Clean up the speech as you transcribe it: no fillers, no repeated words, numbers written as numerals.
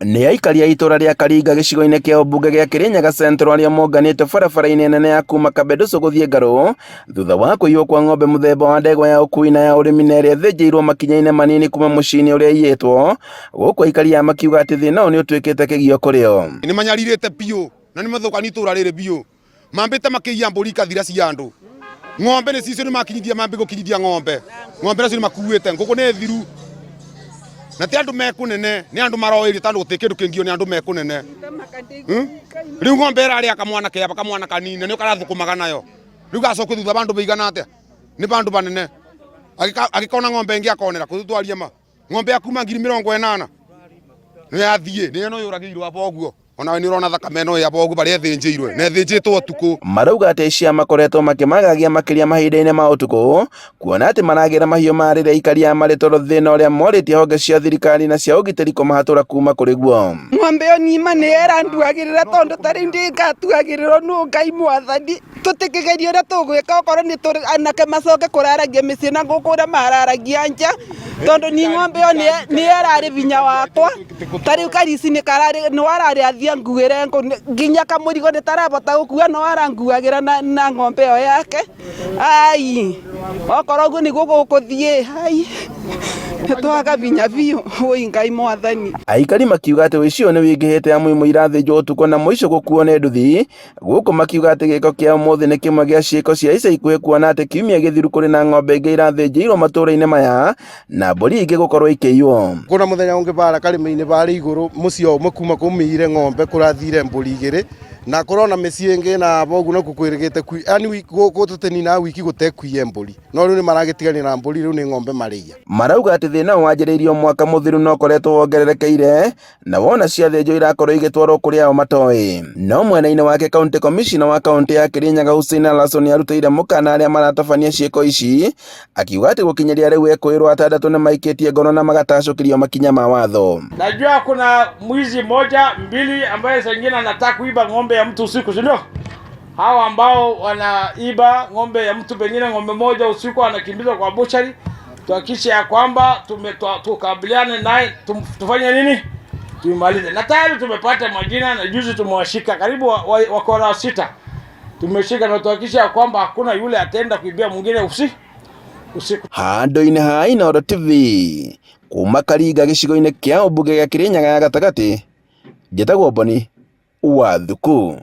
Nĩ aikari a itũra rĩa Karinga gĩcigo-inĩ kĩa ũmbunge gĩa Kĩrĩnyaga Central arĩa monganĩte barabara-inĩ nene ya kuma Kabenducu gũthiĩ Ngarũ thutha wa kũiywo kwa ng'ombe mũthemba wa ndegwa ya ũkui na ya ũrĩmi na ĩrĩa ĩthĩnjĩirwo makinya-inĩ manini kuma mũciĩ-inĩ ũrĩa ĩiyĩtwo, gũkũ aikari aya makiuga atĩ thĩna ũyũ nĩ ũtuĩkĩte kĩgio kũrĩ o. Nĩ manyarirĩte biũ na nĩ mathũkani itũra rĩrĩ biũ. Mambĩte makĩiya mbũri ikathira cia andũ. Ng'ombe nĩ cicio nĩ makinyithia mambe gũkinyithia ng'ombe. Ng'ombe nacio nĩ makuĩte, ngũkũ nĩ thiru. Na ti andũ me kũnene, nĩ andũ maroĩrio tondũ gũtirĩ kĩndũ kĩngĩ nĩ andũ me kũnene. Hmm? Rĩu ng'ombe ĩrarĩa kamwana keba kamwana kanini na nĩo karathũkũmaga nayo. Rĩu gacokio thutha bandũ baigana atĩa? Nĩ bandũ banene. Agĩkona ng'ombe ĩngĩ akonera kũ twarie ma. Ng'ombe ya kuma 80,000 nĩ yathiĩ, nĩ ĩno yũragĩirwo aba ũguo. Onawe nĩ ũrona thakame ĩno ĩ aba ũguo barĩa ĩthĩnjĩirwe na ĩthĩnjĩtwo ũtukũ. Marauga atĩ aici aya makoretwo makĩmagagia makĩria mahinda-inĩ ma ũtukũ, kuona atĩ maragĩra mahiũ ma rĩrĩa aikari aya marĩ toro thĩna ũrĩa morĩtie honge cia thirikari na cia ũgitĩri kũmahatũra kuma kũrĩ guo. Ng'ombe ĩyo ng'ima nĩyo ĩranduagĩrĩra tondũ ta rĩu ndĩngatuagĩrĩrwo nũ Ngai mwathani. Tũtikĩgerie ũrĩa tũgwĩka okorwo nĩ tũrĩ anake macoke kũraragia mĩciĩ na gũkũ ũrĩa mararagia nja tondũ ni ng'ombe ĩyo nĩyo ĩrarĩ binya wakwa. Ta rĩu karici nĩ kararĩ nĩ wararĩ athiĩ anguĩre ngũ nginya kamũrigo nĩ tarabota gũkua no aranguagĩra na ng'ombe ĩyo yake. Ai okorwo ũguo nĩguo gũkũthiĩ ai nĩ twaga binya biũ wũi Ngai mwathani. Aikari makiuga atĩ ũici ũyũ nĩ wĩingĩhĩte amu imwe irathĩnjwo ũtukũ na mũico gũkuo nĩ nduthi. Gũkũ makiuga atĩ gĩko kĩa ũmũthĩ nĩ kĩmwe gĩa ciĩko cia ica ikuhĩ kuona atĩ kiumia gĩthiru kũrĩ na ng'ombe ingĩ irathĩnjĩirwo matũũra-inĩ maya na mbũri ingĩ gũkorwo ikĩiywo. Kuna muthenya ungi bara karima-ini bare iguru mucii o umwe kuma kumire ng'ombe kurathire mburi igiri na kurona micii ingi na bogu nakuo kwirigite kui yani guku tutininaga wiki gutekuiye mburi no riu ni maragitigania na mburi riu ni ng'ombe mariiya. Marauga atĩ thĩna ũyũ wanjĩrĩirio mwaka mũthiru na ũkoretwo wongererekeire na wona ciathĩnjwo irakorwo igĩtwarwo kũrĩ ao matoĩ. No mwena-inĩ wake County Commissioner wa kaunti ya Kirinyaga Hussein Alason nĩarutĩire mũkana arĩa maratabania ciĩko ici akiuga atĩ gũkinyĩria rĩu ekũĩrwo atandatũ nĩmaikĩtie ngono na magatacũkĩrio makinya ma watho. Najua kuna mwizi moja mbili ambaye saa ingine anataka kuiba ng'ombe ya mtu usiku, si ndio? Hawa ambao wanaiba ng'ombe ya mtu, pengine ng'ombe moja usiku anakimbizwa kwa buchari, tuhakikishe ya kwamba tukabiliane naye, tufanye nini, tuimalize. Na tayari tumepata majina na juzi tumewashika karibu wakora 6 tumeshika, na tuhakikishe ya kwamba hakuna yule ataenda kuibia mwingine usiku. Handũ-inĩ ha Inooro TV kuma Karinga gĩcigo-inĩ kĩa ũmbunge gĩa Kĩrĩnyaga ya gatagatĩ, njĩtagwo Boni wa Thuku.